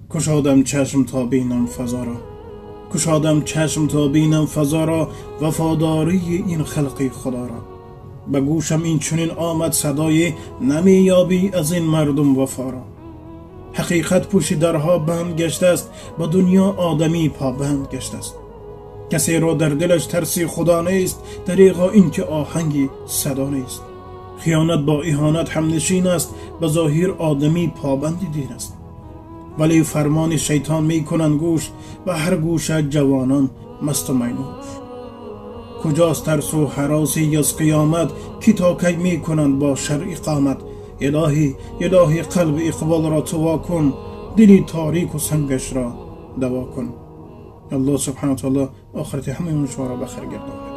Кушодам чашм то бинам фазо ро, кушодам чашм то бинам фазо ро, вафодории ин халқи худо ро. Ба гӯшам ин чунин омад садое, намеёбӣ аз ин мардум вафо ро. Ҳақиқат пӯши дарҳо банд гаштааст, ба дунё одамӣ побанд гаштааст. Касеро дар дилаш тарси худо нест, дареғо ин ки оҳанги садо нест. Хиёнат бо иҳонат ҳамнишин аст, ба зоҳир одамӣ побанди дин аст. Вале фармони шайтон мекунанд гӯш, ба ҳар гӯша ҷавонон масту майнӯш. Куҷост тарсу ҳароси аз қиёмат, ки то кай мекунанд бо шар иқомат? Илоҳӣ, илоҳӣ, қалби иқболро ту во кун, дили торику сангашро даво кун. Аллоҳ субҳанаҳу ва таоло охирати ҳамаи шуморо ба хайр гардонад.